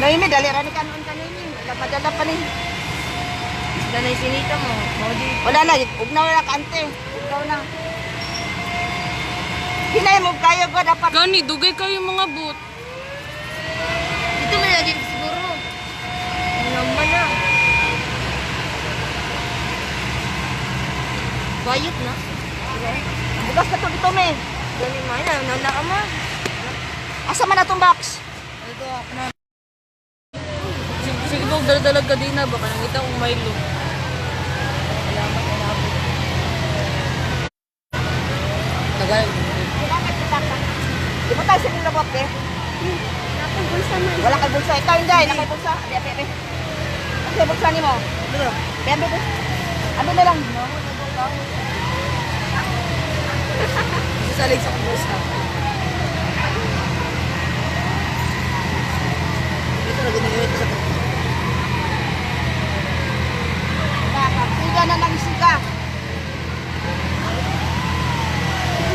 Ano ini dali ra ni kanon kanini. Padala pa ni. Ganay sinita mo. Wala na, ugnaw na ka ante. Ugnaw na. Hinay mo kayo ko dapat. Gani, dugay kayo mga boot. Dito man na dito siguro. Ano man na. Bayot na. Bugas na to dito me. Gani man na na na ma. Asa man atong box? Sige, sige po, daladalag ka din na. Baka nangita kong Milo. Tagal. Kailangan kita ka. Di ba tayo sa nila bote? Wala kay bulsa. Ikaw hindi, nakay bulsa. Abi, abi, abi. Kasi bulsa ni mo. Abi, abi, abi. Abi na lang. Sasalig sa kong bulsa. Ito na ganyan ito sa Siga na lang siga.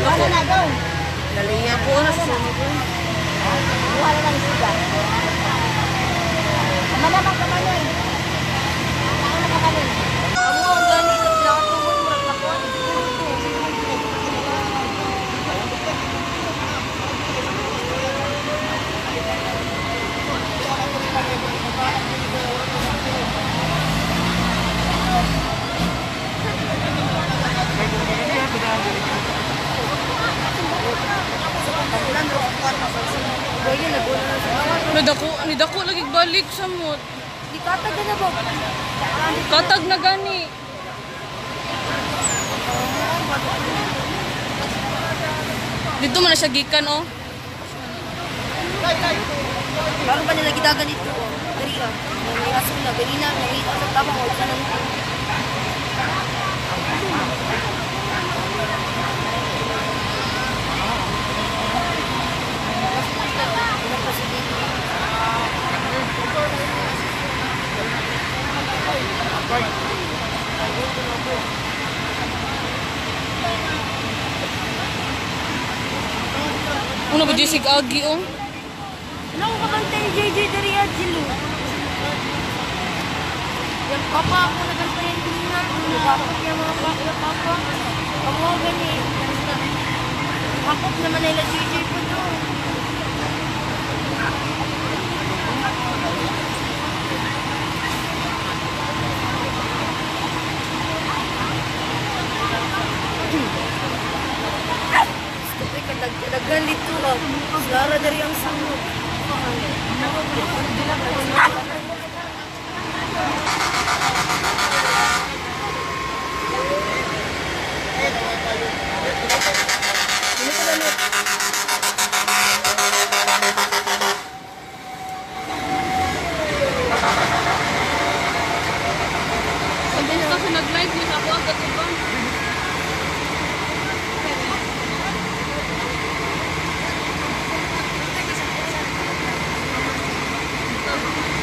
Wala na daw. Laliya po na sa sunog. Buha na lang siga. Tama naman kamanoy. Tao na kamanoy. Amo ang gani sa pinakatungod mo nakuha siguro to. Nidako, nidako lagi balik sa mo. Di katag na ba? Katag na gani. Dito man na siya gikan oh. Bago pa nila gitagan dito. Diri ah. May aso na ganina nakita sa tabang o kanan. Ano ba Jessic Agi oh? Ano ko kabantay ni JJ diri ah, Jilo? Yung papa ako nagantayan kanina. Nagkapot niya mga papa. Papa. Amo gani. Hakop naman nila JJ po to.